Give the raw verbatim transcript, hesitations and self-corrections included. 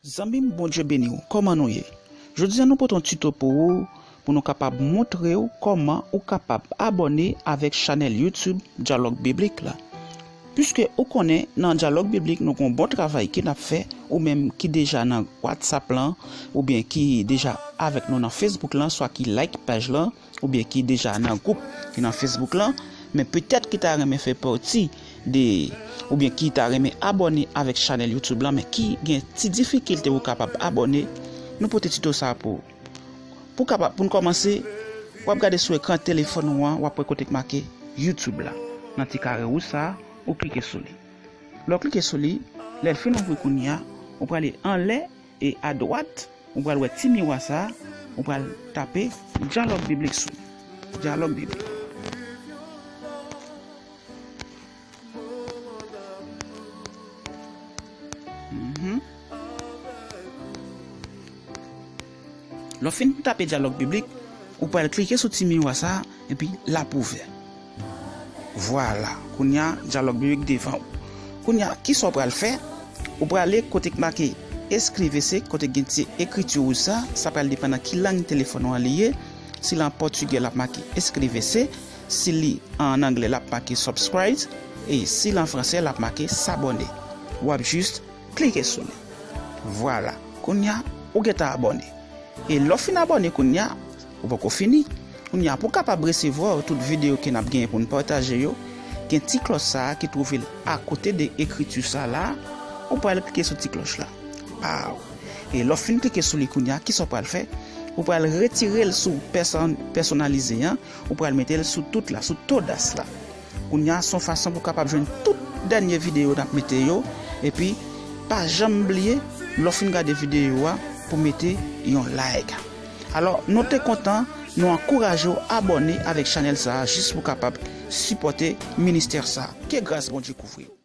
Zanmi m, Bondye beni w. Kòman nou ye? Jodi a nou pote yon tito pou ou, pou nou kapab montre w kòman ou kapab abòne avèk chanèl YouTube Dyalòg Biblik la. Piske ou konnen nan Dyalòg Biblik nou gon bon travay ke n ap fè, ou menm ki deja nan WhatsApp lan, oubyen ki deja avèk nou nan Facebook lan, swa ki like paj lan, oubyen ki deja nan gwoup ki nan Facebook lan, men petèt ki ta renmen fè pati de, oubyen ki ta renmen abòne avèk chanèl YouTube lan, men ki gen ti difikilte pou kapab abòne, nou pote tito sa pou ou. Pou kapab, pou n kòmanse, w ap gade sou ekran telefòn ou an, w ap wè kote k make YouTube la. Nan ti kare wouj sa a, ou klike sou li. Lè w klike sou li, lè l fin ouvri kounye a, ou prale anlè e adwat, ou pral wè ti miwa sa a, ou pral tape Dyalòg Biblik sou li. Dyalòg Biblik. Mhm. Lè w fin tape Dyalòg Biblik, ou pral klike sou ti miwa sa a, epi l ap ouvè. Vwala, kounye a, Dyalòg Biblik devan w. Kounye a, kisa w pral fè? Ou prale kote k make Eskrivese, kote gen ti ekriti wouj sa, sa pral depann nan ki lang telefòn ou an li ye. Si l an pòtigè, l ap make Eskrivese. Si li an anglè, l ap make Subscribe. E si l an fransè, l ap make S'abonner. W ap jis klike sou li. Vwala, kounye a, ou gentan abòne. E lè w fin abòne kounye a, ou poko fini. Kounye a, pou w kapab resevwa tout videyo ke n ap genyen pou n pataje yo, gen ti klòch sa a ki twouve l akote de ekriti sa la, ou pral klike sou ti klòch la. Aw. E lè w fin klike sou li kounye a, kisa w pral fè? Ou pral retire l sou pèsòn-, pèsonalize an, ou pral mete l sou tout la, sou todas la. Kounye a, se yon fason pou w kapab jwenn tout dènye videyo n ap mete yo. Epi, pa janm bliye, lè w fin gade videyo a, pou mete yon like. Alò, nou te kontan, nou ankouraje w abòne avèk chanèl sa a jis pou w kapab sipòte ministè sa a. Ke gras Bondye kouvri w.